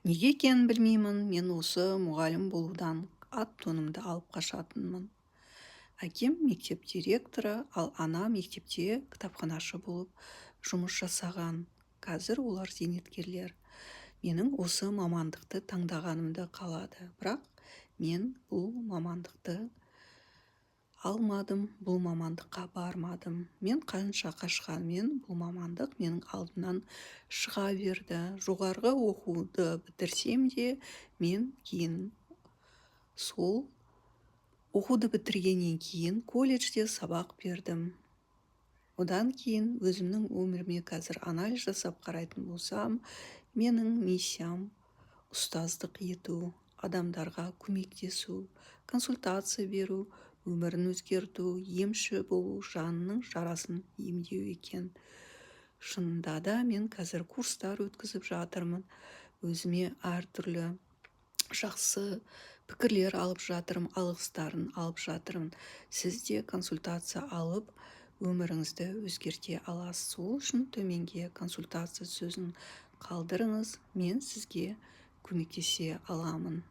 Неге екенін білмеймін, мен осы мұғалім болудан ат-тонымды алып қашатынмын. Әкем мектеп директоры, ал анам мектепте кітапханашы болып жұмыс жасаған. Қазір олар зейнеткерлер. Менің осы мамандықты таңдағанымды қалады. Бірақ мен бұл мамандықты алмадым, бұл мамандыққа бармадым. Мен қанша қашқанмен, бұл мамандық менің алдымнан шыға берді. Жоғарғы оқуды бітірсем де, мен кейін сол оқуды бітіргеннен кейін колледжде сабақ бердім. Одан кейін өзімнің өміріме қазір анализ жасап қарайтын болсам, менің миссиям ұстаздық ету, адамдарға көмектесу, консультация беру, өмірін өзгерту, емші болу, жанның жарасын емдеу екен. Шынында да, мен қазір курстар өткізіп жатырмын, өзіме әртүрлі жақсы пікірлер алып жатырмын, алғыстарын алып жатырмын. Сіз де консультация алып, өміріңізді өзгерте аласыз. Сол үшін төменге «консультация» сөзін қалдырыңыз, мен сізге көмектесе аламын.